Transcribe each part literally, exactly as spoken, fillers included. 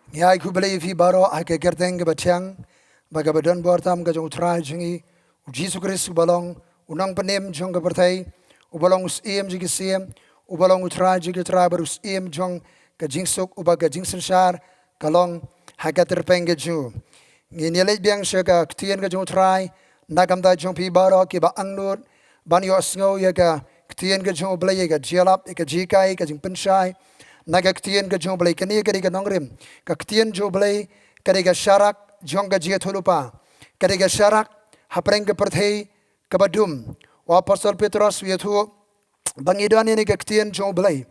Ngi ai khublei ïa phi baroh ha ka kyrteng kaba thiang bad kaba don bor tam ka jong U Trai jong ngi, U Jisu Khrist uba long U Nongpynim jong ka pyrthei, uba long U Syiem jong ki syiem, uba long U Trai jong ki trai bad U Syiem jong ka jingsuk, uba ka jingsynshar ka long ha ka tyrpeng ka jong u. Ngin ïa leit biang sha ka ktien ka jong U Trai, na ka bynta jong phi baroh kiba angnud ban ïohsngew ïa ka ktien ka jong U Blei, ïa ka jingïalap, ïa ka jinghikai, ka jingpynshai na ka ktien ka jong U Blei. Kane ka dei ka nongrim, ka ktien jong U Blei ka dei ka sharak jong ka jingïathuhlypa, ka dei ka sharak hapdeng ka pyrthei kaba dum. U Apostol Petros u ïathuh ba ngi don ïa kane ka ktien jong U Blei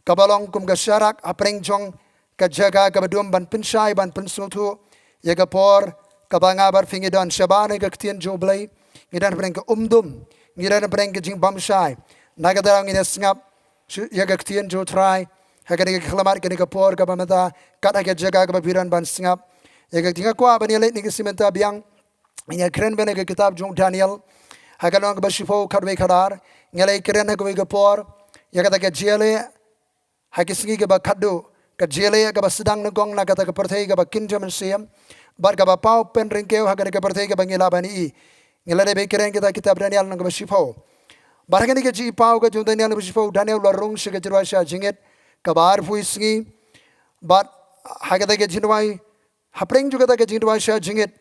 kaba long kum ka sharak hapdeng jong ka jaka kaba dum ban pynshai, ban pynsngewthuh ïa ka por kaba nga bad phi ngi don. Shabar ïa ka ktien jong U Blei ngi don hapdeng ka umdum, ngi don hapdeng ka jingbymshai. Na kata ngin ïa sngap shu ïa ka ktien jong U Trai ha kane ka khyllipmat, kane ka por kaba mynta, kat ha ka jaka kaba phi don ban sngap ïa ka ktien. Nga kwah ban ïa leit na ka sngi mynta biang, ngin ïa kren biang na ka kitab jong u Daniel ha ka lynnong kaba shiphew, khatwei, khatar. Ngi la ïa kren ha kawei ka por ïa kata ka jingïaleh ha ki sngi kiba khatduh, ka jingïaleh kaba sdang nyngkong na kata ka pyrthei kaba kynja mynsiem bad kaba paw pynryngkew ha kane ka pyrthei kaba ngi lah ban ïohi. Ngi la dep ïa kren kita kitab Daniel lynnong kaba shiphew. Bad ha kane ka jingpaw ka jong u Daniel lynnong kaba shiphew, u Daniel u la rung sha ka jingrwai shah jingit kaba arphew sngi. Bad ha kata ka jingrwai, hapdeng jong kata ka jingrwai shah jingit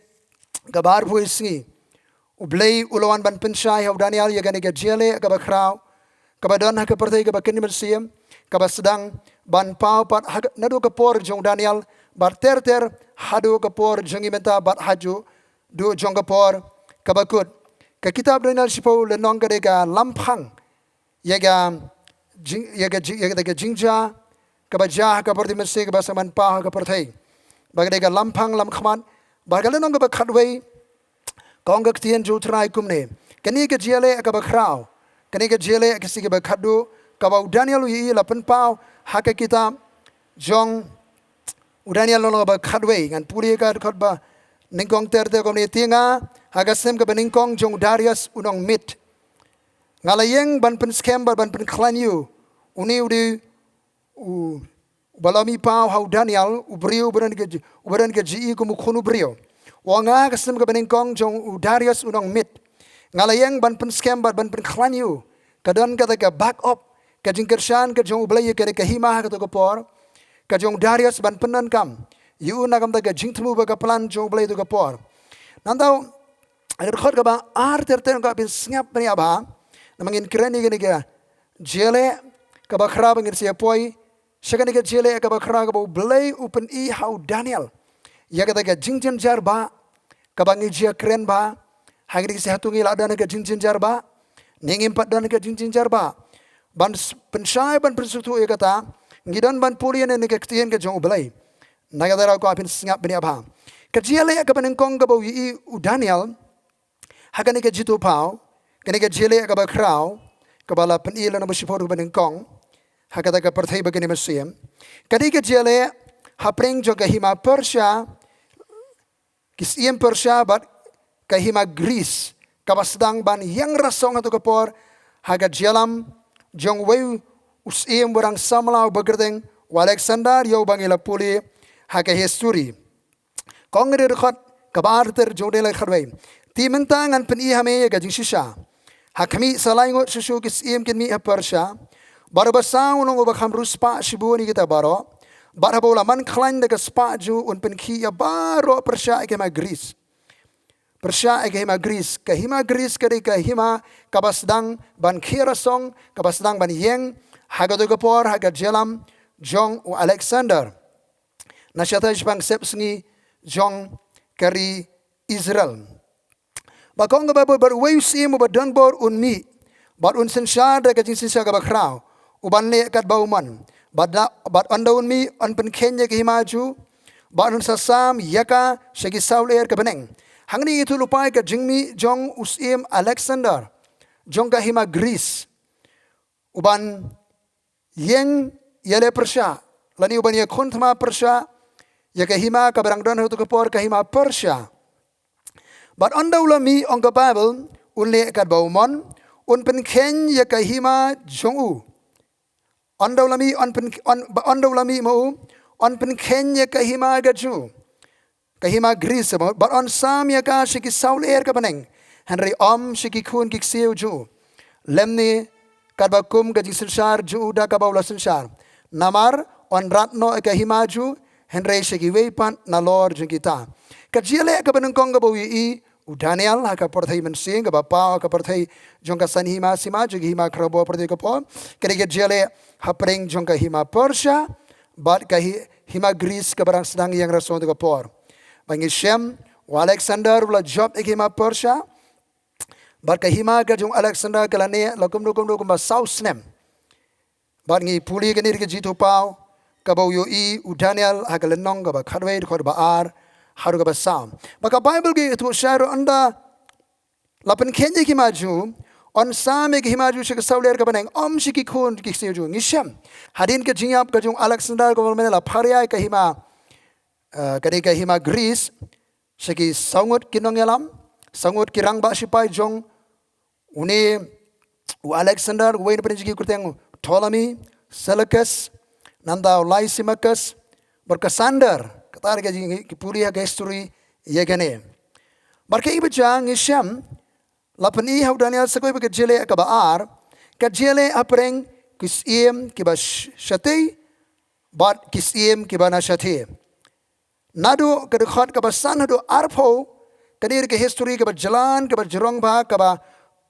kaba arphew sngi, U Blei u la wan ban pynshai ha u Daniel ïa kane ka jingïaleh kaba khraw kaba don ha ka pyrthei kaba kynja mynsiem, kaba sdang ban paw pat ha ka, naduh ka por jong u Daniel bad ter ter haduh ka por jong ngi mynta bad haduh jong ka por kaba kut. Ka kitab Daniel shiphew lynnong ka dei ka lamphang ïa ka jing, ïa ka jing, ïa ka jingjia kaba jia ha ka pyrthei mynsiem kaba sdang ban paw ha ka pyrthei. Bad ka dei ka lamphang lamkhmat. Bad ka lynnong kaba khatwei ka ong ka ktien jong U Trai kumne: Kane ka jingïaleh kaba khraw, kane ka jingïaleh ka sngi kaba khatduh kaba u Daniel u ïohi la pynpaw ha ka kitab jong u Daniel lynnong kaba khatwei. Ngan pule ka dkhot ba nyngkong ter ter kumne: Te nga, ha ka snem kaba nyngkong jong u Darius u nong Mid, nga la ïeng ban pynskhem bad ban pynkhlaiñ ïa u, une u dei u, uba la mih paw ha u Daniel, u briew uba don ka ji-, uba don ka jingïohi kum u khun u briew. U ong, ha ka snem kaba nyngkong jong u Darius u nong Mid, nga la ïeng ban pynskhem bad ban pynkhlaiñ ïa u. Ka don kata ka back up, ka jingkyrshan ka jong U Blei ïa kane ka hima ha kato ka por ka jong u Darius ban pyndonkam ïa u na ka bynta ka jingthmu bad ka plan jong U Blei ha kato ka por. Nangta ha ka dkhot kaba ar ter ter, nga kwah phin sngap bniah bha namar ngin kren ïa kane ka jingïaleh kaba khraw, ba ngin sa ïa poi sha kane ka jingïaleh kaba khraw kaba U Blei u pyni ha u Daniel. Ïa kata ka jingjynjar ba kaba ngi ju ïa kren ba, ha kine ki sngi hato ngi la don ha ka jingjynjar ba? Ne ngim pat don ha ka jingjynjar ba ban s-, pynshai ban pynsngewthuh ïa kata? Ngi don ban pule ïa kane ka ktien ka jong U Blei. Na kata ruh kwah phin sngap bniah bha. Ka jingïaleh kaba nyngkong kaba u ïohi u Daniel ha kane ka jingthoh paw, kane ka jingïaleh kaba khraw kaba la pyni lynnong ba shiphew kaba nyngkong ha kata ka pyrthei ba kynja mynsiem, ka dei ka jingïaleh hapdeng jong ka hima Persia, ki syiem Persia bad ka hima Greece kaba sdang ban ïeng rasong ha kato ka por ha ka jingïalam jong uwei u syiem uba dang samla uba kyrteng u Alexander, ïa uba ngi la pule ha ka history. Ka ong ha ka dkhot kaba ar ter jong u Daniel khatwei: Te mynta ngan pyni ha me ïa ka jingshisha. Ha khmih, sa lai ngut shuh shuh ki syiem kin mih ha Persia, bad uba saw un long uba kham riewspah shibun ïa kita baroh. Bad haba u la man khlaiñ da ka spah jong u, un pynkhih ïa baroh pyrshah ïa ka hima Greece. Pyrshah ïa ka hima Greece. Ka hima Greece ka dei ka hima kaba sdang ban khie rasong, kaba sdang ban ïeng ha kato ka por ha ka jingïalam jong u Alexander. Na shatai shaphang sepsngi jong ka ri Israel. Ba ka ong ka Baibl, bad uwei u syiem uba don bor un mih, bad un synshar da ka jingsynshar kaba khraw, uban leh katba u mon. Bad da, bad ynda un mih, yn pynkheiñ ïa ka hima jong u, bad un sa sam ïa ka sha ki saw lyer ka bneng. Hangne ngi ïathuh lypa ïa ka jingmih jong u syiem Alexander jong ka hima Greece, uban ïeng ïaleh pyrshah, lane uban ïakhun thma pyrshah ïa ka hima kaba dang don ha kato ka por, ka hima Persia. Bad ynda u la mih, ong ka Baibl, un leh katba u mon, un pynkheiñ ïa ka hima jong u. Ynda u la mih, yn pyn-, yn, ba ynda u la mih ma u, yn pynkheiñ ïa ka hima ka Jiw, ka hima Gris, bad yn sam ïa ka sha ki sawlyer ka bneng, hynrei ym sha ki khun ki ksiew Jiw, lymne katba kum ka jingsynshar Jiw da kaba u la synshar. Namar yn rat noh ïa ka hima Jiw, hynrei sha kiwei pat nalor jong kita. Ka jingïaleh kaba nyngkong kaba u ïohi u Daniel ha ka pyrthei mynsiem, kaba paw ha ka pyrthei jong ka san hima sima, jong ka hima khraw bor pyrthei ka por. Ka dei ka jingïaleh hapdeng jong ka hima Persia bad ka hi-, hima Gris kaba dang sdang ïeng rasong ka por. Ba ngi shem, u Alexander u la jop ïa ka hima Persia, bad ka hima ka jong u Alexander ka la neh la kumno kumno kumba saw snem. Bad ngi pule kane ka jingïathuhpaw kaba u ïohi u Daniel ha ka lynnong kaba khatwei, dkhot ba ar haduh kaba saw. Ba ka Baibl ka ïathuh shai ruh, ynda la pynkheiñ ïa ka hima Jiw, yn sam ïa ka hima Jiw sha ki sawlyer ka bneng, ym sha ki khun ki ksiew Jiw. Ngi shem, hadien ka jingïap ka jong u Alexander kaba mynne la pharia ïa ka hima, eh, ka dei ka hima Gris, sha ki saw ngut ki nongïalam, saw ngut ki rangbah shipai jong une u Alexander, uwei na pdeng jong ki kyrteng Ptolemy, Seleucus, nangta u Lysimachus bad Cassander. Kata ka jing ki pule ha ka history ïa kane. Bad ka i ba jong ngi shem, la pyni ha u Daniel sa kawei pat ka jingïaleh kaba ar, ka jingïaleh hapdeng ki syiem kiba sh-, shathie bad ki syiem kiba na shathie. Naduh ka dkhot kaba san haduh arphew, kane ka history kaba jlan, kaba jrong bha, kaba,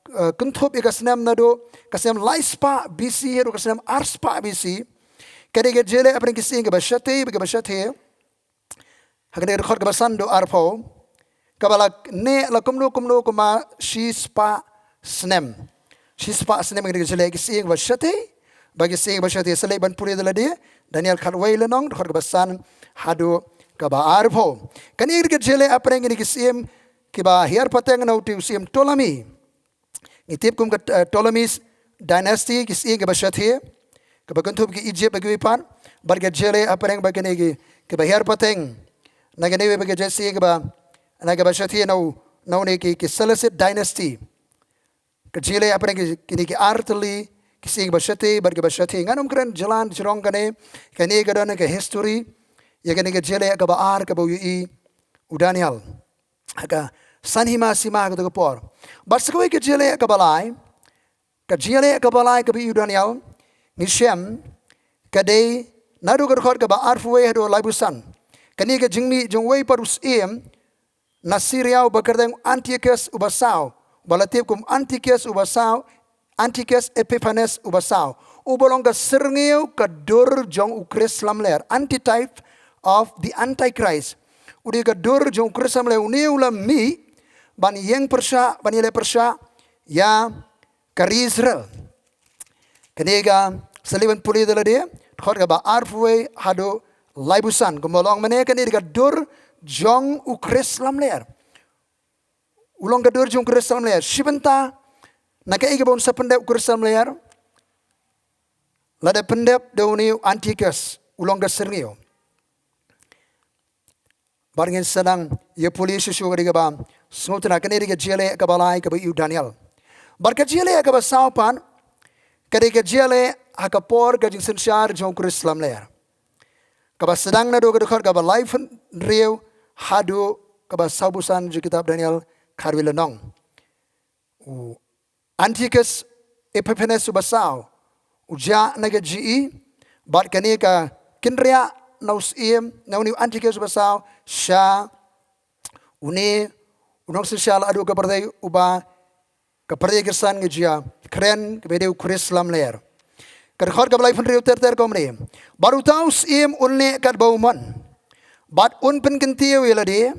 eh, kynthup ïa ka snem naduh ka snem lai spah B C haduh ka snem ar spah B C. Kane ka jingïaleh hapdeng ki syiem kiba shathie, kiba shathie. Ha kane ka dkhot kaba san haduh arphew, kaba la neh la kumno kumno kumba shi spah snem. Shi spah snem ha kane ka jingïaleh ki syiem kiba shathie, bad ki syiem kiba shathie. Sa leit ban pule da lade, Daniel khatwei lynnong, dkhot kaba san haduh kaba arphew. Kane ka jingïaleh hapdeng kine ki syiem kiba hiar pateng na uto u syiem Ptolemy. Ngi tip kum ka, eh, Ptolemy's dynasty, ki syiem kiba shathie, kaba kynthup ki Egypt bad kiwei pat, bad ka jingïaleh hapdeng bad kine ki, kiba hiar pateng na kane kawei pat ka jingïaleh syiem kiba, na kaba shathie na u, na une ki, ki Seleucid dynasty. Ka jingïaleh hapdeng ki, kine ki ar tylli ki syiem kiba shathie bad kiba shathie. Ngan ym kren jlan jrong kane, kane ka don ka history ïa kane ka jingïaleh kaba ar kaba u ïohi u Daniel ha ka san hima sima ha kato ka por. Bad sa kawei ka jingïaleh kaba lai, ka jingïaleh kaba lai kaba u ïohi u Daniel, ngi shem, ka dei naduh ka dkhot kaba arphew wei haduh laiphew san. Kane ka jingmih jong uwei pat u syiem na Syria uba kyrteng Antiochus uba saw, uba la tip kum Antiochus uba saw, Antiochus Epiphanes uba saw, uba long ka syrngiew ka dur jong u Khrist lamler, antitype of the Antichrist. U dei ka dur jong u Khrist lamler, une u la mih ban ïeng pyrshah, ban ïaleh pyrshah ïa ka ri Israel. Kane ka, sa leit ban pule da lade, dkhot kaba arphew wei haduh laiphew san, kumba long mynne, kane ka dur jong u Khrist lamler. U long ka dur jong u Khrist lamler. Shi bynta na kaei kaba un sa pyndep u Khrist lamler, la dep pyndep da une u Antiochus, u long ka syrngiew. Bad ngin sa nang ïa pule shuh shuh, ka dei kaba sngewtynnat. Kane ka dei ka jingïaleh kaba lai kaba u ïohi u Daniel. Bad ka jingïaleh kaba saw pat, ka dei ka jingïaleh ha ka por ka jingsynshar jong u Khrist lamler, kaba sdang naduh ka dkhot kaba laiphew hynriew haduh kaba sawphew san jong ka kitab Daniel khatwei lynnong. U Antiochus Epiphanes uba saw u jah na ka jingïeit, bad kane ka kynriah na u syiem, na une u Antiochus uba saw, sha une u nongsynshar la haduh ka pyrthei uba ka pyrthei Khristan ka jia kren, kaba dei u Khrist lamler. Ka dkhot kaba laiphew hynriew ter ter kumne: Bad uta u syiem un leh katba u mon, bad un pynkyntiew ïa lade,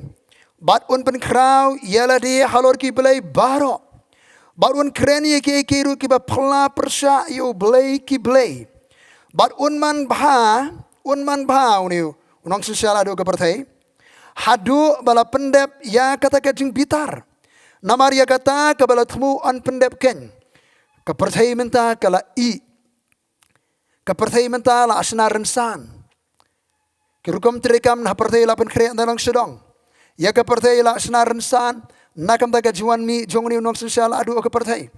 bad un pynkhraw ïa lade halor ki blei baroh, bad un kren ïa kiei kiei ruh kiba phylla pyrshah ïa U Blei ki blei. Bad un man bha, un man bha, une u nongsynshar la haduh ka pyrthei, haduh ba la pyndep ïa kata ka jingbitar. Namar ïa kata kaba la thmu yn pyndep keiñ. Ka pyrthei mynta ka la ih. Ka pyrthei mynta la shna rynsan. Ki rukom treikam na pyrthei la pynkhreh na nongshong shnong. Ïa ka pyrthei la shna rynsan na ka bynta ka jingwan mih jong une u nongsynshar la haduh ka pyrthei.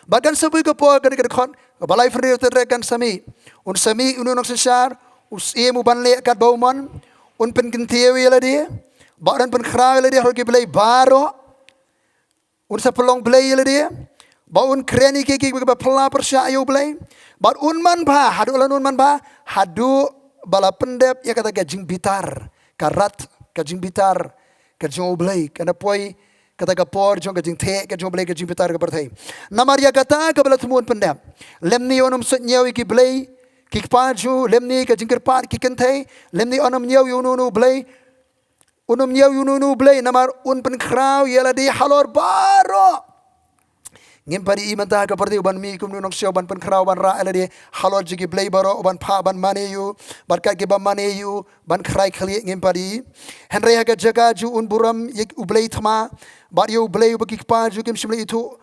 Bad kan sa bun ka por, kane ka dkhot kaba laiphew hynriew ter ter kan sa mih. Un sa mih une u nongsynshar, U syiem u ban leh katba u mon, un pynkyntiew ïa lade, bad un pynkhraw ïa lade halor ki blei baroh, un sa pynlong blei ïa lade, bad un kren ïa kiei kiei kiba phylla pyrshah ïa U Blei, bad un manbha, haduh lano un manbha, haduh ba la pyndep ïa kata ka jingbitar, ka wrath, ka jingbitar, ka jong U Blei, ka na poi, kata ka por jong ka jingtheh ka jong U Blei, ka jingbitar ka pyrthei. Namar ïa kata kaba la thmu un pyndep. Lymne un ym suidñiew ïa ki blei ki kpa jong u, lymne ka jingkyrpad ki kynthei, lymne un ym ñiew ïa uno uno u blei, un ym ñiew ïa uno uno u blei, namar un pynkhraw ïa lade halor baroh. Ngim pat ïohi mynta ha ka pyrthei u ban mih kum une u nongshna, u ban pynkhraw, u ban rah ïa lade halor jong ki blei baroh, u ban phah ban mane ïa u, bad kat kiba mane ïa u, ban khrai khlieh, ngim pat ïohi. Hynrei ha ka jaka jong u un burom ïa U Blei thma, bad ïa U Blei uba ki kpa jong u kim shym la ithuh,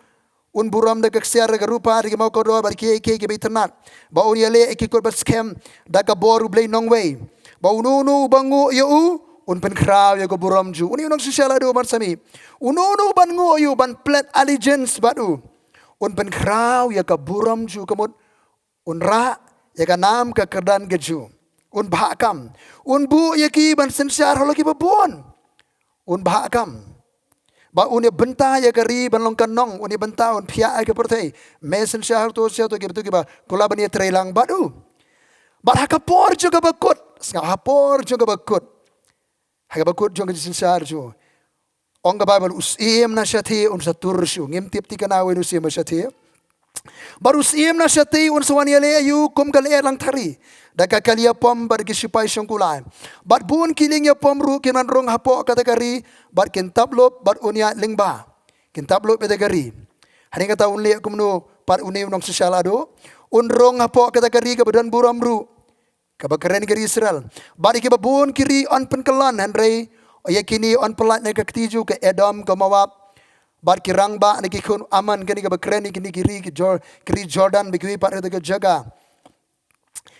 un burom da ka ksiar, da ka rupa, da ki mawkordor, bad kiei kiei kiba itynnad. Bad un ïaleh ïa ki kut ba skhem da ka bor U Blei nongwei. Bad uno uno uba nguh ïa u, un pynkhraw ïa ka burom jong u. Une u nongshisha la duh, ban sa mih. Uno uno uban nguh ïa u, ban pledge allegiance bad u, un pynkhraw ïa ka burom jong u, ka mut un rah ïa ka nam ka kyrdan ka jong u. Un bhah kam. Un buh ïa ki ban synshar halor kiba bun. Un bhah kam. Bad un ïa bynta ïa ka ri ban long ka nong, un ïa bynta, un phiah ïa ka pyrthei. Me synshar hato, shah hato, kiba tu kiba, kular ban ïa trei lang bad u. Bad ha ka por jong kaba kut, sngap, ha por jong kaba kut, ha kaba kut jong ka jingsynshar jong u, ong ka Baibl, u syiem na shathie un sa tur shuh. Ngim tip thikna uwei u syiem na shathie. Bad u syiem na shathie un sa wan ïaleh ïa u kum ka lyer langthari, da ka kali ïapom bad ki shipai shongkular. Bad bun ki lieng ïapom ruh kin wan rung hapoh kata ka ri, bad kin tap lup, bad un ïaid lyngba. Kin tap lup ïa kata ka ri. Hangne kata un leh kumno pat une u nongshisha la duh? Un rung hapoh kata ka ri kaba don burom ruh, kaba kren ïa ka ri Israel. Bad ïa kiba bun ki ri yn pynkyllon, hynrei ïa kine yn pyllait na ka kti jong u, ka Edom, ka Moab, bad ki rangbah na ki khun u Ammon, kane kaba kren ïa kine ki ri, ki Jor-, ki ri Jordan, bad kiwei pat ha kata ka jaka.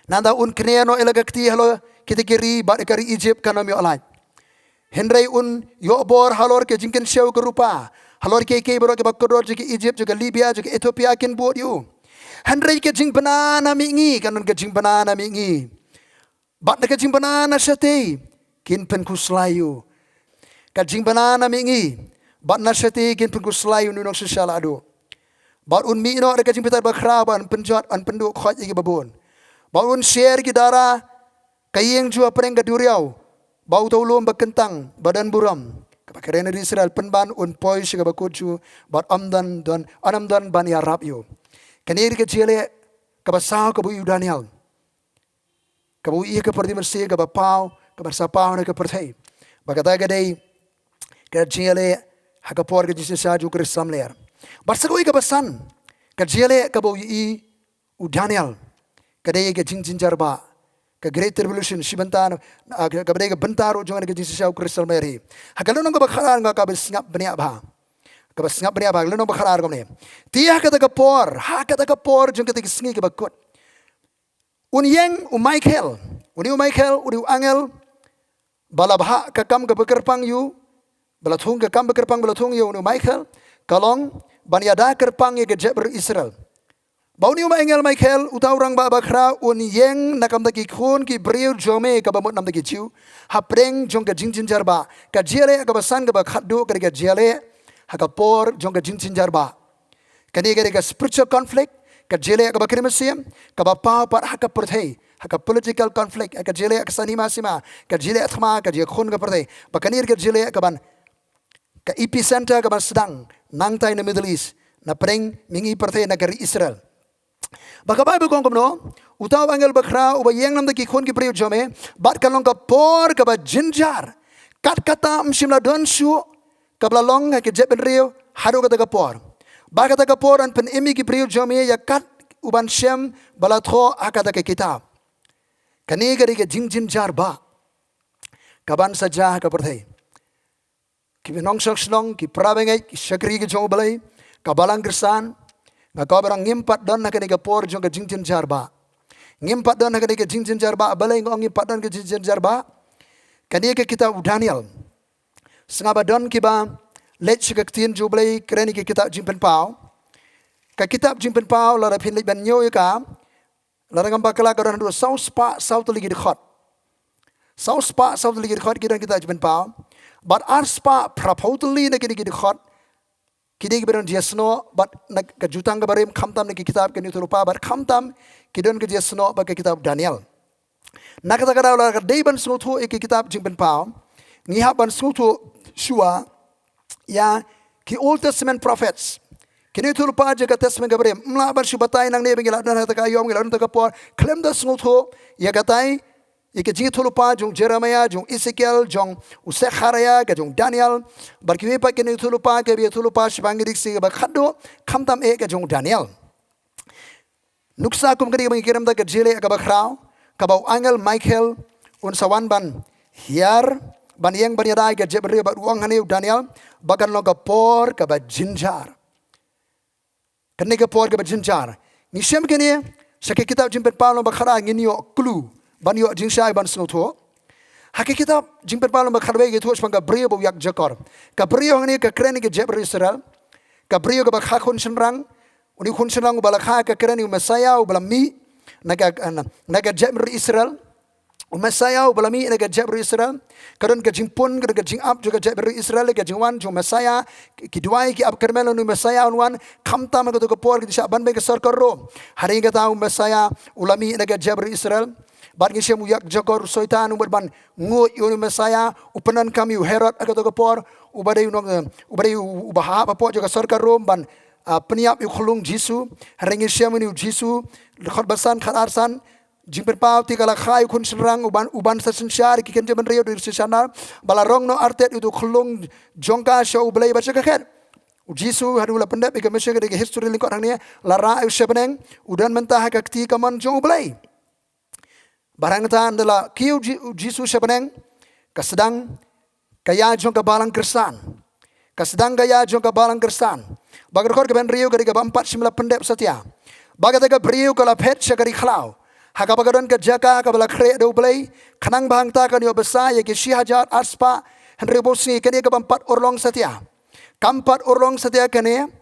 Nangta un kñia noh ïa la ka kti halor kita ki ri, bad ïa ka ri Ijipt kan ym ïoh lait. Hynrei un ïoh bor halor ka jingkynshew ka rupa, halor kiei kiei baroh kiba kordor jong ka Ijipt, jong ka Libya, jong ka Ethiopia kin bud ïa u. Hynrei ka jingbna na mihngi, kan don ka jingbna na mihngi. Bad na ka jingbna na shathie kin pynkhuslai ïa u. Ka jingbna na mihngi bad na shathie kin pynkhuslai ïa une u nongshisha la duh. Bad un mih noh da ka jingbitar bakhraw, bad un pynjot, un pynduh khoit ïa kiba bun. Bad un sher ki dara ka ïing jong u hapdeng ka duriaw, bad uta u lum ba kyntang ba don burom, kaba kren ïa ri Israel, pynban un poi sha kaba kut jong u, bad ym don, don, ym don ban ïarap ïa u. Kane ka dei ka jingïaleh kaba saw kaba u ïohi u Daniel, kaba u ïohi ha ka pyrthei mynsiem, kaba paw, kaba sa paw na ka pyrthei. Bad kata ka dei ka jingïaleh ha ka por ka jingsynshar jong u Khrist lamler. Bad sa kawei kaba san, ka jingïaleh kaba u ïohi u Daniel, ka dei ka jingjynjar bah, ka Great Tribulation, shi bynta, ah, kaba dei ka bynta ruh jong ka jingsynshar u Khrist lamler hi. Ha ka lynnong kaba khatar nga kwah ba sngap bniah bha. Kaba sngap bniah bha, lynnong ba khatar kumne. Te ha kata ka por, ha kata ka por jong kata ka sngi kaba kut, un ïeng u Michael, une u Michael, une u angel ba la bhah ka kam kaba kyrpang ïa u, ba la thung ka kam ba kyrpang, ba la thung ïa u, une u Michael, ka long ban ïada kyrpang ïa ka jaitbynriew Israel. Bad une u angel Michael, uta u rangbah bakhraw, un ïeng na ka bynta ki khun ki briew jong me kaba mut na ka bynta ki Jiw, hapdeng jong ka jingjynjar bah. Ka jingïaleh kaba san kaba khatduh ka dei ka jingïaleh ha ka por jong ka jingjynjar bah. Kane ka dei ka spiritual conflict, ka jingïaleh kaba kren mynsiem, kaba paw pat ha ka pyrthei, ha ka political conflict, ha ka jingïaleh ka saiñ hima sima, ka jingïaleh thma, ka jingïaleh khun ka pyrthei. Bad kane ka dei ka jingïaleh kaban, ka epicenter kaban sdang nangtai na Middle East, na pdeng mihngi pyrthei, na ka ri Israel. Bad ka Baibl ka ong kumno, uta u angel bakhraw uba ïeng na ka bynta ki khun ki briew jong me, bad kan long ka por kaba jynjar, kat kata ym shym la don shuh kaba la long ha ka jaitbynriew haduh kata ka por. Bad kata ka por yn pynim ïa ki briew jong me ïa kat uban shem ba la thoh ha kata ka kitab. Kane ka dei ka jingjynjar bah kaban sa jia ha ka pyrthei. Ki nongshong shnong, ki para bangeit, ki shakri ki jong U Blei, ka balang khristan, nga kwah ba ngim pat don ha kane ka por jong ka jingjynjar bah. Ngim pat don ha kane ka jingjynjar bah, balei nga ong ngim pat don ka jingjynjar bah? Kane ka kitab u Daniel, sngap ba don kiba leit sha ka ktien jong U Blei, kren ïa ka kitab Jingpynpaw. Ka kitab Jingpynpaw, lada phin leit ban ñiew ïa ka, Lada ngam bakla ka don haduh saw spah saw tylli ki dkhot. Saw spah saw tylli ki dkhot ki don kitab jingpynpaw. Bad ar spah phra phew tylli na kine ki dkhot ki dei kiba don jingïasnoh bad na ka Jutang kaba Rim, khamtam na ki kitab Ka Nongïathuhlypa bad khamtam ki don ka jingïasnoh bad ka kitab Daniel. Na kata ka daw lada ka dei ban sngewthuh ïa ki kitab jingpynpaw, ngi hap ban sngewthuh shuwa ïa ki Old Testament prophets. Ki Nongïathuhlypa jong ka Testament kaba Rim. Ym lah ban shu batai nangne ba ngi la don ha kata ka aïom, ngi la don ha kata ka por. Khlem da sngewthuh ïa katai, ïa ka Jingïathuhlypa jong u Jeremiah, jong u Ezekiel, jong u Sekhariah, ka jong u Daniel, bad kiwei pat ki Nongïathuhlypa kiba ïathuhlypa shaphang ki dkhot kiba khatduh, khamtam eh ka jong u Daniel. Nuksa kum kane ba ngi kren da ka jingïaleh kaba khraw, kaba u angel Michael un sa wan ban hiar, ban ïeng ban ïada ïa ka jaitbynriew, bad u ong ha une u Daniel ba kan long ka por kaba jynjar. Kane ka por kaba jynjar. Ngi shem kane sha ka kitab Jingpynpaw lynnong ba khatar ngin ïoh clue ban ïoh jingshai ban sngewthuh. Ha ka kitab Jingpynpaw lynnong ba khatwei ka ïathuh shaphang ka briew ba u ïakjakor. Ka briew hangne ka kren ïa ka jaitbynriew Israel. Ka briew kaba kha khun shynrang. Une u khun shynrang uba la kha ka kren ïa u Messiah uba la mih na ka, na, na ka jaitbynriew Israel. U Messiah uba la mih na ka jaitbynriew Israel. Ka don ka jingpun, ka don ka jingap jong ka jaitbynriew Israel, ka jingwan jong u Messiah. Ki duwai ki ap kyrmen ïa une u Messiah un wan, khamtam ha kato ka por ki shah ban beiñ ka sorkar Rom. Hynrei kata u Messiah u la mih na ka jaitbynriew Israel. Bad ngi shem u ïakjakor u Soitan u mut ban nguid ïa une u Messiah, u pyndonkam ïa u Herod ha kato ka por, uba dei u nong, uba dei u, uba hap hapoh jong ka sorkar Rom ban, ah, pynïap ïa u khyllung Jisu. Hynrei ngi shem une u Jisu, dkhot ba san, khatar san, Jingpynpaw te ka la kha ïa u khun shynrang uban, uban sa synshar ïa ki kynja bynriew da u synshar nar, ba la rong noh artet ïa uto u khyllung jong ka sha U Blei bad sha ka khet. U Jisu haduh la pyndep ïa ka mission ka dei ka history lyngkot hangne, la rah ïa u sha bneng, u don mynta ha ka kti kamon jong U Blei. Bad hangta ynda la kiew Ji-, u Jisu sha bneng, ka sdang ka ïa jong ka balang kyrsan. Ka sdang ka ïa jong ka balang kyrsan. Bad ka dkhot kaba hynriew ka dei kaba ym pat shym la pyndep satia. Bad kata ka briew ka la phet sha ka ri khlaw, ha kaba ka don ka jaka kaba la khreh da U Blei, khnang ba hangta kan ïoh bsa ïa ki shi hajar ar spah hynriewphew sngi. Kane kaba ym pat urlong satia. Kam pat urlong satia kane.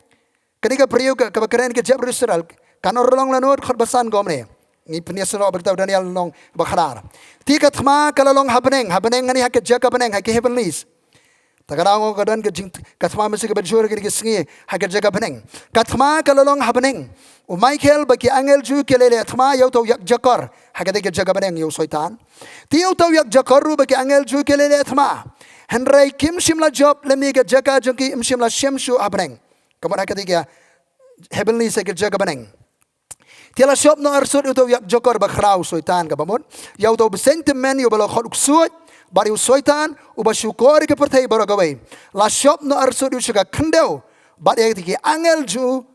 Kane ka briew ka, kaba kren ïa ka jaitbynriew Israel, kan urlong lano? Dkhot ba san ka ong kumne. Ngi pynïasnoh bad ka kitab Daniel lynnong ba khatar. Te ka thma ka la long ha bneng, ha bneng hangne ha ka jaka bneng, ha ki heavenlies. Ta ka daw ka don ka jing, ka thma mynsiem kaba jur ha kine ki sngi ha ka jaka bneng. Ka thma ka la long ha bneng. U Michael bad ki angel jong u ki la ïaleh thma ïa uto u ïakjakor ha kata ka jaka bneng, ïa u Soitan. Te ïa uto u ïakjakor ruh bad ki angel jong u ki la ïaleh thma. Hynrei kim shym la jop lymne ka jaka jong ki ym shym la shem shuh ha bneng. Ka mut ha kata ka heavenlies, ha ka jaka bneng. Te la shop noh arsut ïa uto u ïakjakor ba khraw, u Soitan kaba mut. Ïa uto u bseiñ tymmen, ïa uba la khot u ksuid, bad ïa u Soitan uba shukor ïa ka pyrthei baroh kawei. La shop noh arsut ïa u sha ka khyndew, bad ïa ki angel jong u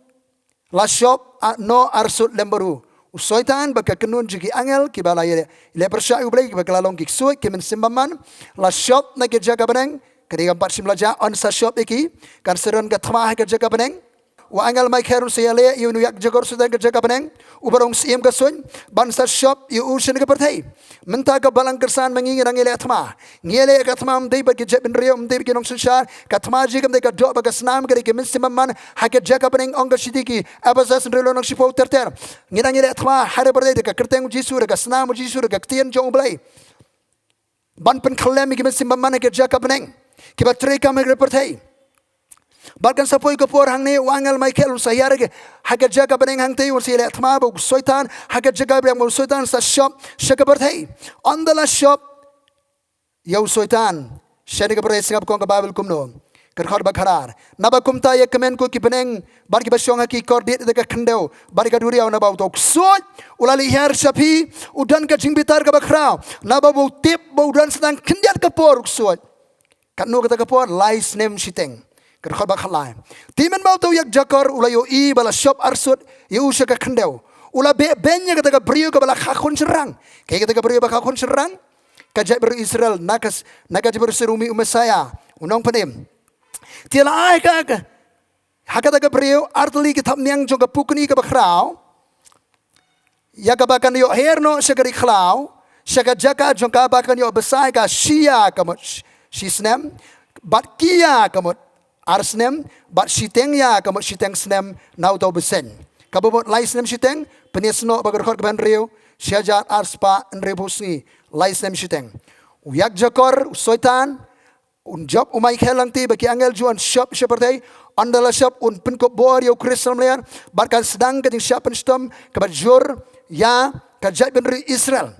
la shop, ah, noh arsut lem bad u. U Soitan bad ka kynhun jong ki angel kiba la ïaleh, ïaleh pyrshah ïa U Blei, kiba ki la long ki ksuid, ki mynsiem bymman, la shop na ka jaka bneng. Ka dei kam pat shym la jah, yn sa shop ïa ki, kan sa don ka thma ha ka jaka bneng. U angel Michael un sa ïaleh ïa une u ïakjakor u Soitan ha ka jaka bneng, uba rong syiem ka suiñ, ban sa shop ïa u sha kane ka pyrthei. Mynta ka balang kyrsan ma ngi ngi dang ïaleh thma. Ngi ïaleh ka thma ym dei bad ki jaitbynriew, ym dei bad ki nongsynshar. Ka thma jong ngi kam dei ka doh bad ka snam, ka dei ki mynsiem bymman. Ha ka jaka bneng, ong ka shithi ki Ephesus hynriew lynnong shiphew ter ter. Ngi dang ïaleh thma ha kane ka pyrthei da ka kyrteng u Jisu, da ka snam u Jisu, da ka ktien jong U Blei, ban pynkhyllem ïa ki mynsiem bymman ha ka jaka bneng, kiba treikam ha kane ka pyrthei. Bad kan sa poi ka por hangne, u angel Michael un sa hiar ha ka jaka bneng hangtei, un sa ïaleh thma bad u Soitan ha ka jaka bneng, bad u Soitan sa shop sha ka pyrthei. Ynda la shop ïa u Soitan sha kane ka pyrthei, sngap kum ka Baibl kumno. Ka dkhot ba khatar. Naba kumta, ïa kmen ko ki bneng bad kiba shong ha ki kordit da ka khyndew bad ka duriaw, naba uto u ksuid u la leit hiar sha phi, u don ka jingbitar kaba khraw, naba u tip ba u don sa tang khyndiat ka por u ksuid. Katno kata ka por? Lai snem shiteng. Ka dkhot ba khatlai. Te mynba uto u ïakjakor u la ïohi ba la shop arsut ïa u sha ka khyndew, u la beh beiñ ïa kata ka briew kaba la kha khun shynrang. Kaei kata ka briew ba kha khun shynrang? Ka jaitbynriew Israel, na ka, na ka jaitbynriew Israel u mih u Messiah, u Nongpynim. Te la ai ka, ka, ha kata ka briew ar tylli ki thapniang jong ka pukni kaba khraw, ïa kaba kan ïoh her noh sha ka ri khlaw, sha ka jaka jong ka ba kan ïoh bsa ïa ka shi ïa ka mut sh-, shi snem, bad ki ïa ka mut ar snem, bad shiteng ïa ka mut shiteng snem na uto u bseiñ. Kaba mut lai snem shiteng, pynïasnoh bad ka dkhot kaba hynriew, shi hajar ar spah hynriewphew sngi, lai snem shiteng. U ïakjakor, u Soitan, un jop u Michael lynti ba ki angel jong u yn shop sha pyrthei, ynda la shop un pynkup bor ïa u Khrist lamler, bad kan sdang ka jingshah pynshitom kaba jur ïa ka jaitbynriew Israel.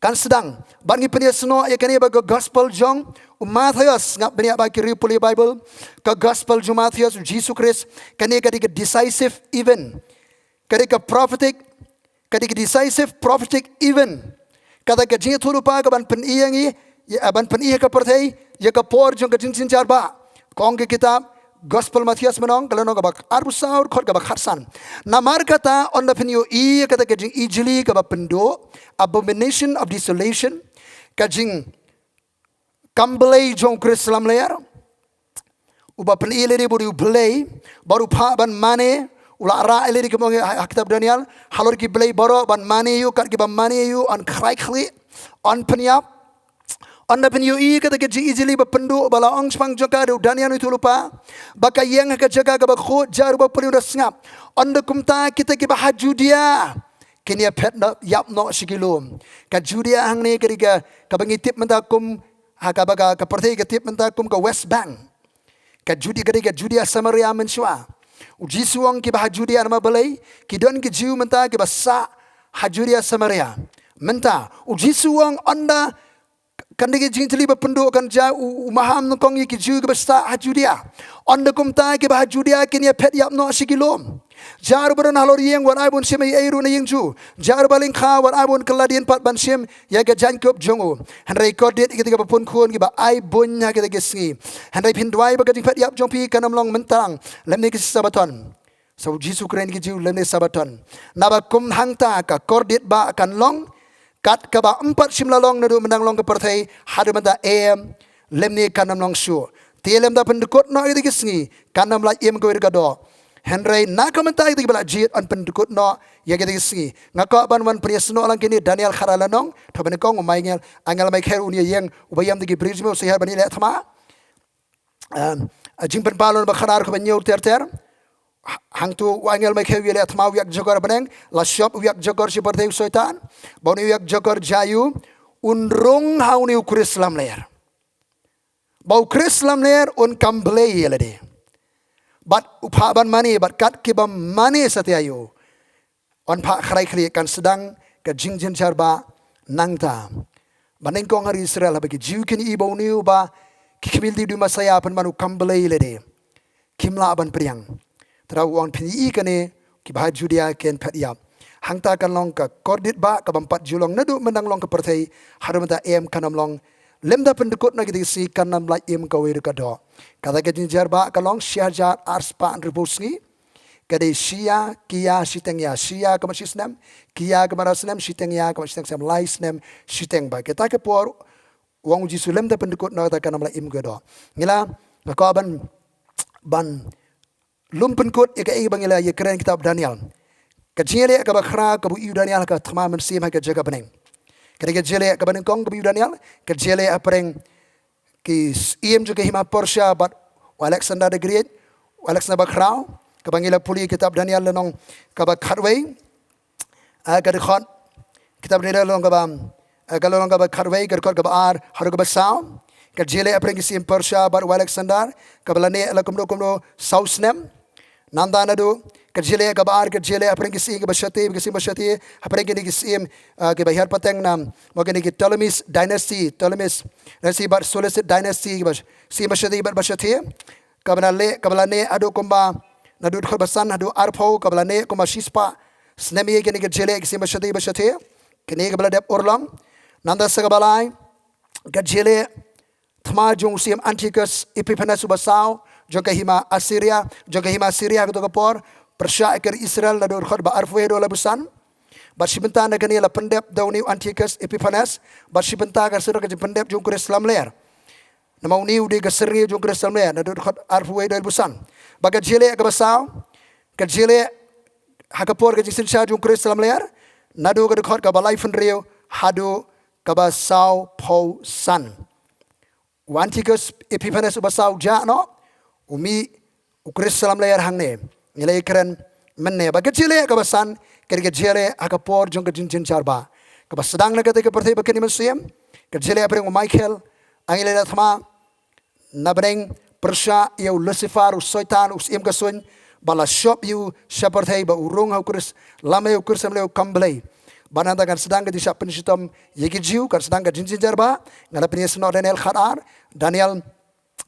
Kan sdang, bad ngi pynïasnoh ïa kane bad ka gospel jong u Mathaios, ngap bniah ba ki riew pule Bible, ka gospel jong u Mathaios, u Jisu Khrist, kane ka dei ka decisive event. Ka dei ka prophetic, ka dei ka decisive prophetic event. Kata ka jingïathuhlypa kaban pyni ïa ngi, ïa, ban pyni ïa ka pyrthei ïa ka por jong ka jingjynjar ba. Ka ong ka kitab Gospel Mathaios, mynta ka lynnong kaba arphew saw, dkhot kaba khatsan. Namar kata, ynda phin ïohi ïa kata ka jingijli kaba pynduh, abomination of desolation, ka jing kam blei jong u Khrist lamler, uba pyni lade ba u dei u blei, bad u phah ban mane, u la rah lade, kumba ong ha, ha kitab Daniel, halor ki blei baroh ban mane ïa u, kat kiba mane ïa u yn khrai khlieh, yn pynïap. Ynda phin ïohi kata ka jingijli ba pynduh ba la ong shaphang jong ka da u Daniel u ïathuhlypa, ba ka ïeng ha ka jaka kaba khuid, jar uba pule un da sngap. Ynda kumta kita kiba ha Judia kin ïa phet noh, ïap noh sha ki lum. Ka Judia hangne ka dei ka, kaba ngi tip mynta kum, ha kaba ka, ka pyrthei ka tip mynta kum ka West Bank. Ka Judi-, ka dei ka Judia Samaria mynshuwa. U Jisu u ong kiba ha Judia namar balei, ki don ki Jiw mynta kiba sah ha Judia Samaria. Mynta u Jisu u ong ynda kan dei ka jingjli ba pynduh kan jia, u, u maham nyngkong ïa ki Jiw kiba sah ha Judia. Ynda kumta kiba ha Judia kin ïa phet ïap noh sha ki lum. Jar uba don halor ïing wat ai ba un shim ei ei ruh na ïing Jiw. Jar uba lyngkha wat ai ba un kylla dien pat ban shim ïa ka jaiñkup jong u. Hynrei kordit ïa kita kiba pun khun kiba ai buiñ ha kita ki sngi. Hynrei phin duwai ba ka jingphet ïap jong phi kan ym long mynta lymne ka sngi Sabaton. Sa u Jisu u kren ïa ki Jiw, lymne Sabaton. Naba kum hangta ka kordit ba kan long, kat kaba ym pat shym la long naduh mynta long ka pyrthei haduh mynta, em, lymne kan ym long shuh. Te lymda pyndkut noh ïa kita ki sngi, kan ym lah im kawei ruh ka doh. Hynrei na ka mynta ïa kita kiba la jied yn pyndkut noh ïa kita ki sngi. Nga kwah ban wan pynïasnoh lang kine Daniel khatar lynnong, to ba nyngkong u Michael, angel Michael un ïeng, uba ïam da ki brijmi, u sa hiar ban ïaleh thma. Em, a jingpynpaw lynnong ba khatar, kaba hynñiew ter ter. Ha-, hangto u angel Michael u ïaleh thma, u ïakjakor ha bneng, la shop u ïakjakor sha pyrthei u Soitan. Ba une u ïakjakor jia ïa u, un rung ha une u Khrist lamler. Ba u Khrist lamler un kam blei ïa lade. Bad u phah ban mane, bad kat kiba mane satia ïa u, yn phah khrai khlieh, kan sdang ka jingjynjar ba nangta. Ba nyngkong ha ri Israel haba ki Jiw kin ïohi ba une uba ki khmih lynti u dei u Messaïah, pynban u kam blei ïa lade, kim lah ban pdiang. Te u ong phin ïohi kane, kiba ha Judia kin phet ïap. Hangta kan long ka kordit ba kabym pat ju long naduh mynta long ka pyrthei haduh mynta, em, kan ym long. Lymda pyndkut noh ïa kita ki sngi, kan ym lah im kawei ruh ka doh. Kata ka jingjynjar ba ka long shi hajar ar spah hynriewphew sngi. Ka dei shi ïa, ki ïa, shiteng ïa, shi ïa ka mut shi snem, ki ïa ka mut ar snem, shiteng ïa ka mut shiteng snem, lai snem shiteng. Ba kita ki por, u ong u Jisu, lymda pyndkut noh kata kan ym lah im ka doh. Ngi la, nga kwah ban, ban lum pynkut ïa kaei ba ngi la ïakren kitab Daniel. Ka jingïaleh kaba khraw kaba ïohi u Daniel ha ka thma mynsiem ha ka jaka bneng. Ka dei ka jingïaleh kaba nyngkong kaba ïohi u Daniel, ka jingïaleh hapdeng ki syiem jong ka hima Persia bad u Alexander the Great, u Alexander ba khraw, kaba ngi la pule kitab Daniel lynnong kaba khatwei, ah, ka dkhot, kitab Daniel lynnong kaba, ah, ka lynnong kaba khatwei, ka dkhot kaba ar haduh kaba saw. Ka jingïaleh hapdeng ki syiem Persia bad u Alexander, kaba la neh la kumno kumno saw snem. Nangta naduh, ka jingïaleh kaba ar, ka jingïaleh hapdeng ki syiem kiba shathie, ki syiem ba shathie, hapdeng kine ki syiem, ah, kiba hiar pateng na, mo, kine ki Ptolemy's dynasty, Ptolemy's dynasty bad Seleucid dynasty, kiba, syiem ba shathie bad ba shathie. Kaba la neh, kaba la neh haduh kumba, naduh dkhot ba san haduh arphew, kaba la neh kumba shispah snem ïa kine ki jingïaleh ki syiem ba shathie ba shathie. Kine kaba la dep urlong. Nangta sa kaba lai, ka jingïaleh thma jong u syiem Antiochus Epiphanes uba saw, jong ka hima Assyria, jong ka hima Syria ha kato ka por, pyrshah ïa ka ri Israel naduh dkhot ba arphew haduh laiphew san. Bad shi bynta na kane la pyndep da une u Antiochus Epiphanes, bad shi bynta ka sdang ka jingpyndep jong u Khrist lamler. Namar une u dei ka syrngiew jong u Khrist lamler, naduh dkhot arphew haduh laiphew san. Bad ka jingïaleh kaba saw, ka jingïaleh ha ka por ka jingsynshar jong u Khrist lamler, naduh ka dkhot kaba laiphew hynriew haduh kaba sawphew san. U Antiochus Epiphanes uba saw jah noh, u mih u Khrist lamler hangne. Ngi la ïakren Mynne ba ka jingïaleh kaba san ka dei ka jingïaleh ha ka por jong ka jingjynjar ba kaba sdang na katei ka pyrthei ba kane mynsiem. Ka jingïaleh hapdeng u Michael, angel ïaleh thma, na bneng, pyrshah ïa u Lucifer, u Soitan, u syiem ka suiñ, ba la shop ïa u sha pyrthei, ba u rung ha u Khrist, lam ïa u Khrist, lam ïa u kam Blei. Ba nangta kan sdang ka jingshah pynshitom ïa ki Jiw, kan sdang ka jingjynjar ba. Nga la pynïasnoh Daniel khatar, Daniel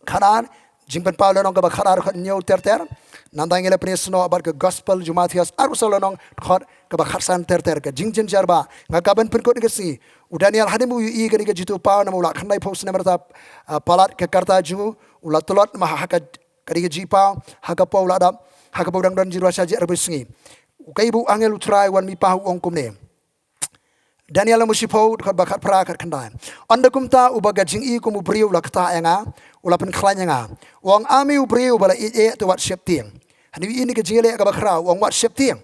khatar, Jingpynpaw lynnong kaba khatar, khathynñiew ter ter. Nangta ngi la pynïasnoh bad ka Gospel jong u Mathaios arphew saw lynnong, dkhot kaba khatsan ter ter, ka jingjynjar ba. Nga kwah ban pynkut ïa ka sngi, u Daniel hadien ba u ïohi ïa kane ka jingithuhpaw, namar u la khyndai phew snem rta, ah, palat ka karta jong u, u la tlot ma ha ka, ka dei ka jingpaw, ha ka por u la dap, ha ka por u dang don jingruh sha ji arphew sngi. U, kaei ba u angel u Trai u wan mih pat, u ong kumne. Daniel lynnong shiphew, dkhot ba khatphra, khatkhyndai. Ynda kumta, uba ka jingïeit kum u briew u la ktah ïa nga, u la pynkhlaiñ ïa nga, u ong, A me u briew uba la ïeit eh, to wat sheptieng. Hangne ïa kane ka jingïaleh kaba khraw, u ong, Wat sheptieng.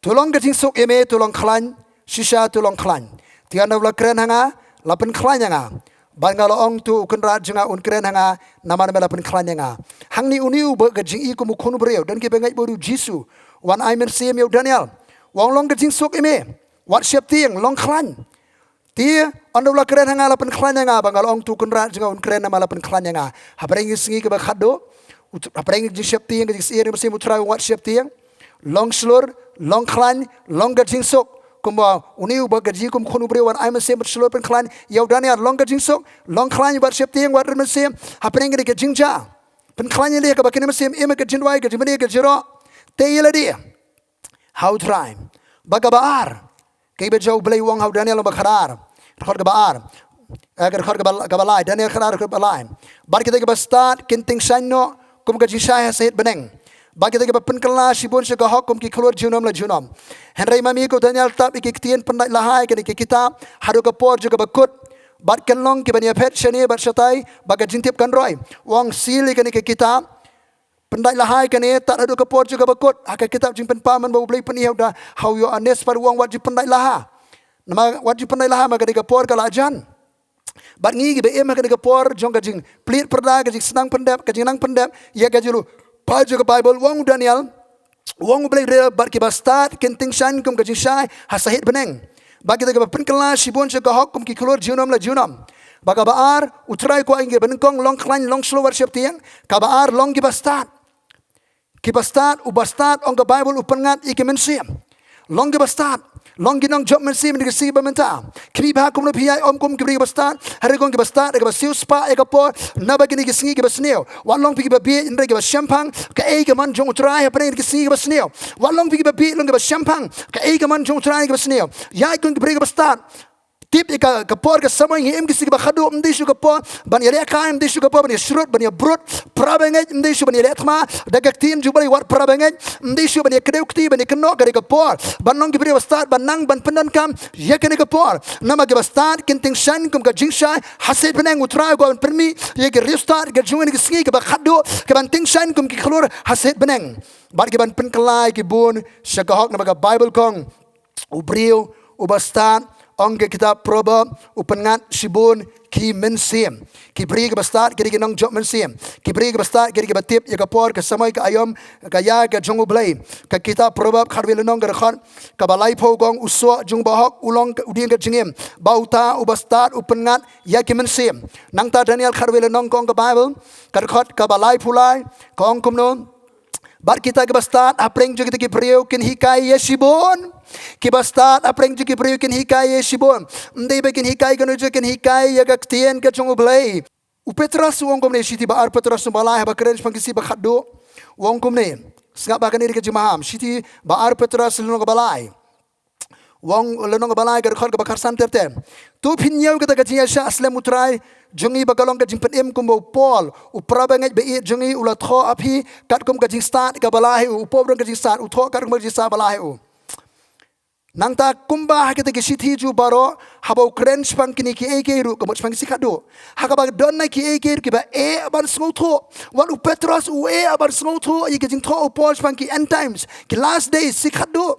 To long ka jingsuk ïa me, to long khlaiñ, shisha to long khlaiñ. Te ynda u la kren ha nga, la pynkhlaiñ ïa nga. Bad nga la ong, To u Kynrad jong nga un kren ha nga, namar me la pynkhlaiñ ïa nga. Hangne une uba ka jingïeit kum u Khun u briew, don kiba ngeit ba u dei u Jisu, u wan ai mynsiem ïa u Daniel. U ong, Long ka jingsuk ïa me, wat sheptieng, long khlaiñ. Te ynda u la kren ha nga, la pynkhlaiñ ïa nga, bad nga la ong, To u Kynrad jong nga un kren, namar la pynkhlaiñ ïa nga. Hapdeng ka sngi kaba khatduh, u Tr-, hapdeng ka jingsheptieng, ka jingsyier ïa ka mynsiem, u Trai u ong, Wat sheptieng, long shlur, long khlaiñ, long ka jingsuk. Kumba une uba ka jingïeit kum u Khun u briew u wan ai mynsiem bad shlur pynkhlaiñ ïa u Daniel, long ka jingsuk, long khlaiñ, wat sheptieng, wat rit mynsiem. Hapdeng kane ka jingjia, pynkhlaiñ ïa lade, kaba kane mynsiem im ha ka jingduwai, ka jingmane, ka jingïaroh. Tei ïa lade ha u Trai. Bad kaba ar, kaei ba jia U Blei, u ong ha u Daniel lynnong ba khatar, dkhot kaba ar, eh, ka dkhot kaba, kaba lai, Daniel khatar, dkhot kaba lai. Bad kita kiba stad kin tyngshaiñ noh kum ka jingshai ha sahied bneng, bad kita kiba pynkylla shibun sha ka hok kum ki khlur junom la junom. Hynrei ma me, ko Daniel, tap ïa ki ktien pyndait lahai kane ka kitab haduh ka por jong kaba kut. Bad kin long kiban ïaphet shane bad shatai, ba ka jingtip kan roi. U ong, Seal ïa kane ka kitab pyndait lahai kane tad haduh ka por jong kaba kut. Ha ka kitab Jingpynpaw, mynba U Blei u pyni ha u da, ha u Ïoannis pat, u ong, Wat ju pyndait laha. Namar wat ju pyndait laha, namar kane ka por ka la jan. Bad ngi kiba im ha kane ka por jong ka jingplied pyrda, ka jingsneng pyndep, ka jingnang pyndep ïa ka jinglypa jong ka Baibl, u ong u Daniel, u ong U Blei, re, bad kiba stad kin tyngshaiñ kum ka jingshai ha sahied bneng, bad kita kiba pynkylla shibun sha ka hok kum ki khlur junom la junom. Bad kaba ar, u Trai u kwah ïa ngi kiba nyngkong, long khlaiñ, long shlur, wat sheptieng. Kaba ar, long kiba stad. Kiba stad, uba stad, ong ka Baibl, u pynngat ïa ki mynsiem. Long kiba stad, long ki nongjop mynsiem ha kine ki sngi ba mynta. Khmih bha kumno phi ïai ong kum ki briew kiba stad, hynrei kong kiba stad, kiba siewspah ïa ka por na kine ki sngi kiba sniew. Wat long phi kiba bieit, hynrei kiba shemphang. Kaei ka mon jong U Trai hapdeng kine ki sngi kiba sniew? Wat long phi kiba bieit, long kiba shemphang. Kaei ka mon jong U Trai kiba sniew? Ïai kong ki briew kiba stad. Tip ïa ka, ka por ka samoi, ngi im ki sngi kiba khatduh, ym dei shuh ka por ban ïalehkai, ym dei shuh ka por ban ïashrut, ban ïabrut, para bangeit, ym dei shuh ban ïaleh thma da ka ktien jong U Blei, wat para bangeit, ym dei shuh ban ïakdew kti, ban ïakynnoh. Ka dei ka por ban long ki briew ba stad, ban nang, ban pyndonkam ïa kane ka por. Namar kiba stad kin tyngshaiñ kum ka jingshai ha sahied bneng. U Trai u kwah ban pynmih ïa ki riewstad ka jong ngi ha kine ki sngi kiba khatduh, kiban tyngshaiñ kum ki khlur ha sahied bneng, bad kiban pynkylla ïa ki bun sha ka hok. Namar ka Baibl ka ong, u briew uba stad, ong ka kitab Proverb, u pynngat shibun ki mynsiem. Ki briew kiba stad ki dei ki nongjop mynsiem. Ki briew kiba stad ki dei kiba tip ïa ka por, ka samoi, ka aïom, ka ïa ka jong U Blei. Ka kitab Proverb khatwei lynnong, ka dkhot kaba laiphew, ka ong, U soh jong u bahok u long u dieng ka jingim, bad uta uba stad u pynngat ïa ki mynsiem. Nangta Daniel khatwei lynnong, ka ong ka Baibl, ka dkhot kaba laiphew lai, ka ong kumno? Bad kita kiba stad hapdeng jong kita ki briew kin hikai ïa shibun. Kiba stad hapdeng jong ki briew kin hikai ïa shibun. Ym dei ba kin hikai kano kano, kin hikai ïa ka ktien ka jong U Blei. U Petros u ong kumne, shithi ba ar Petros lynnong ba lai, haba kren shaphang ki sngi ba khatduh, u ong kumne. Sngap ba kane ka dei ka jingmaham. Shithi ba ar Petros lynnong ba lai. U ong, lynnong ba lai, ka dkhot kaba khatsan ter ter. To phin ñiew kata ka jingïaishah slem U Trai jong ngi, ba ka long ka jingpynim, kumba u Paul, u para bangeit ba ïeit jong ngi, u la thoh ha phi katkum ka jingstad kaba la heh u. U Paul u don ka jingstad, u thoh katkum ka jingstad ba la heh u. Nangta kumba ha kita ki shithi jong u baroh, haba u kren shaphang kine kiei kiei ruh, ka mut shaphang ki sngi khatduh, ha kaba don na kiei kiei ruh kiba eh ban sngewthuh. Wat u Petros u eh ban sngewthuh ïa ki jingthoh u Paul shaphang ki end times, ki last days, sngi khatduh.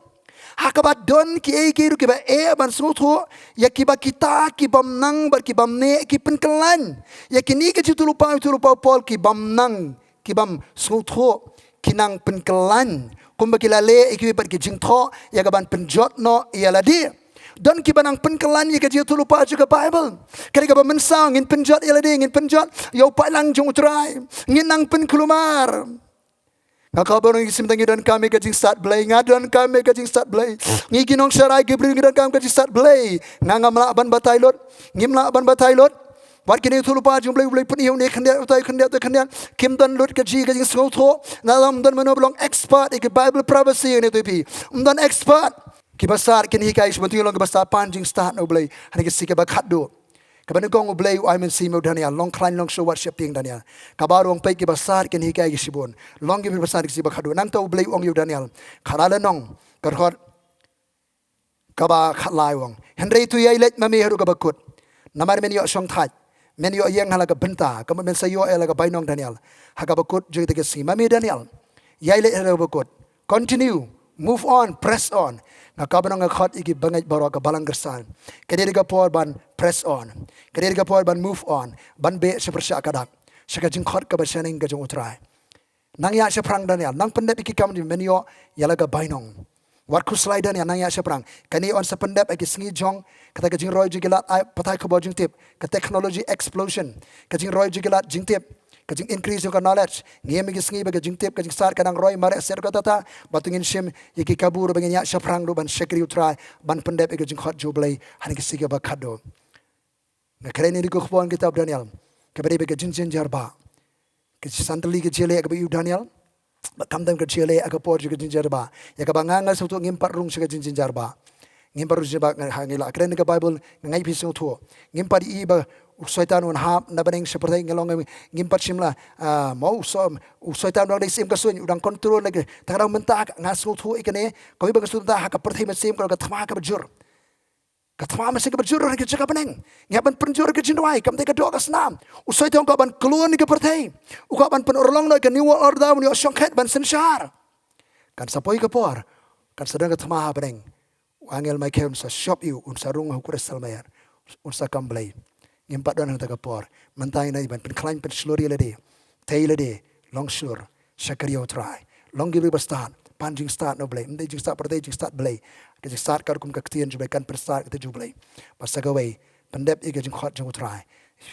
Ha kaba don kiei kiei ruh kiba eh ban sngewthuh, ïa kiba kita ki bym nang bad ki bym neh ki pynkyllaiñ. Ïa kine ki jingthoh lypa, jingthoh lypa u Paul, ki bym nang, ki bym sngewthuh, ki nang pynkyllaiñ Kumba ki la leh ïa kiwei pat ki jingthoh ïa kaban pynjot noh ïa lade. Don kiba nang pynkylla ïa ka jingïathuhlypa jong ka Baibl. Ka dei kaba mynsaw, ngin pynjot ïa lade, ngin pynjot ïa u paidlang jong U Trai. Ngin nang pynkulmar. Nga kwah ban ong ïa ki, shisha ngi donkam ïa ka jingstad Blei, nga donkam ïa ka jingstad Blei. Ngi ki nongsharai ki briew ngi donkam ka jingstad Blei. Nga ngam lah ban batai lut. Ngim lah ban batai lut. Wat kine ki ïathuhlypa jong U Blei, U Blei pyni ïa une khyndiat, utai khyndiat, utai khyndiat. Kim don lut ka jing, ka jingsngewthuh. Lada ym don mano ba long expert ïa ki Bible prophecy ïa kine, to ïa phi. Ym don expert. Kiba stad kin hikai shibun, to ngin long kiba stad pan jingstad na U Blei. Hangne ka sngi kaba khatduh. Kaba nyngkong U Blei u ai mynsiem ïa u Daniel, long khlaiñ long shuh wat sheptieng Daniel. Kaba ar u ong peit kiba stad kin hikai ïa ki shibun. Long kiba stad ïa ki shibun, kaba khatduh. Nangta U Blei u ong ïa u Daniel, khadar lyngnong, ka dkhot kaba khatlai u ong, hynrei to ïai leit ma me haduh kaba kut. Namar men ïoh shongthait, men ïoh ïeng ha la ka bynta, ka mut men sa ïoh ïa la ka bainong Daniel. Ha kaba kut jong kata ka sngi, ma me Daniel, ïai leit haduh kaba kut. Continue, move on, press on. Nga kwah ban ong, nga khot ïa ki bangeit baroh, ka balang Khristan, ka dei ka por ban press on. Ka dei ka por ban move on, ban beh sha pyrshah ka dak, sha ka jingkhot kaba shaneng ka jong U Trai. Nang ïaid shaphrang Daniel, nang pyndep ïa ki kam jong me, men ïoh ïa la ka bainong. Wat khuslai Daniel, nang ïaid shaphrang. Kane yn sa pyndep ha ki sngi jong kata ka jingroi jong ki lad, ai, pathai khubor jingtip, ka technology explosion, ka jingroi jong ki lad jingtip, ka jing increase jong ka knowledge. Ngim, ha ki sngi ba ka jingtip, ka jingstad ka nang roi mareh sha katta, ba to ngin shim ïa ki kabu ruh ba ngin ïaid shaphrang ruh ban shakri U Trai, ban pyndep ïa ka jingkhot jong U Blei ha kine ki sngi kiba khatduh. Nga kren ïa kane ka khubor kitab Daniel, kaba dei bad ka jingjynjar bah. Ka jingsan tylli ka jingïaleh kaba ïoh u Daniel. Bad khamtam ka jingïaleh ha ka por jong ka jingjynjar bah, ïa kaba nga, nga sngewthuh ngim pat rung sha ka jingjynjar bah. Ngim pat rung jingjynjar bah. Nga, ha, ngi la kren ïa ka Baibl, nga ngeit phi sngewthuh. Ngim pat ïohi ba u Soitan un hap na bneng sha pyrthei, ngi long, ngim pat shim la, ah, mo u So-, u Soitan u dang dei syiem ka suiñ, u dang control lagi. Tang ka dang mynta nga sngewthuh ïa kane, kawei ba nga sngewthuh mynta ha ka pyrthei mynsiem ka long ka thma kaba jur. Ka thma mynsiem kaba jur ha ka jaka bneng. Ngi hap ban pynjur ka jingduwai, kam dei ka doh ka snam. U Soitan u kwah ban khlun ïa ka pyrthei. U kwah ban pynurlong noh ïa ka New World Order, ban ïoh shongkhet, ban synshar. Kan sa poi ka por, kan sa don ka thma ha bneng. U angel Michael un sa shop ïa u, un sa rung ha u Kristal Mayer. Un sa kam Blei. Ngim pat don hangta ka por. Mynta ngi dei ban pynkhlaiñ pynshlur ïa lade. Tei ïa lade, long shlur, shakri ïa u Trai. Long ki briew ba stad, pan jingstad na u Blei. Ym dei jingstad pyrthei, jingstad Blei. Ka jingstad ka rukom ka ktien jong u Blei, kan pynstad ka ktien jong u Blei. Bad sa kawei, pyndep ïa ka jingkhot jong u Trai.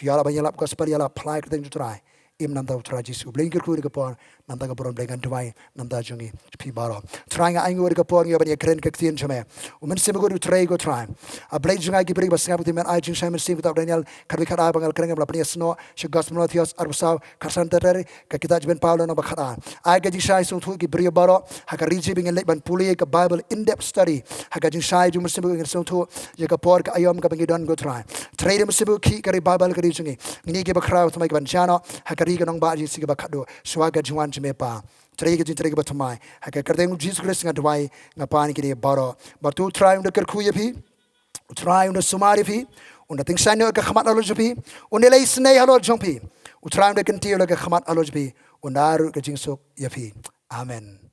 Ïalap ban ïalap gospel, ïalap phla ïa ka ktien jong u Trai. Im na ka bynta u Trai Jisu. Blei, ngi kyrkhu ïa ka por na ka bynta ka burom, Blei, ngan duwai na ka bynta jong ngi phi baroh. Trai, nga ai nguh ïa ka por, ngi ïoh ban ïakren ka ktien jong me. U Mynsiem Bakhuid u trei ko Trai. A Blei jong nga, ki briew ba sngap ïa ka ktien me, ai jingshai mynsiem, kitab Daniel khatwei khatar ba nga la kren, nga la pynïasnoh sha Gospel Mathaios arphew saw, khatsan ter ter, ka kitab jong u Ben Paul lynnong ba khatar. Ai ka jingshai sngewthuh ki briew baroh ha ka ri jong ngi, ba ngin leit ban pule ïa ka Bible in-depth study. Ha ka jingshai jong u Mynsiem Bakhuid ngin sngewthuh ïa ka por ka aïom kaba ngi don ko Trai. Trei da u Mynsiem Bakhuid, khih ka ri Bible ka ri jong ngi. Ngi ïa kiba khraw thymmai kiban jia noh ha ka ri ka nongbah jong ngi sha kiba khatduh. Shuwa ka jingwan jong me Pa. Trei ka jingtrei kaba thymmai. Ha ka kyrteng u Jisu Khrist nga duwai, nga pan ïa kine baroh. Bad to u Trai un da kyrkhu ïa phi. U Trai un da sumar ïa phi. Un da tyngshaiñ noh ïa ka khmat halor jong phi. Un da leh isynei halor jong phi. U Trai un da kyntiew la ka khmat halor jong phi. Un da ai ruh ka jingsuk ïa phi. Amen.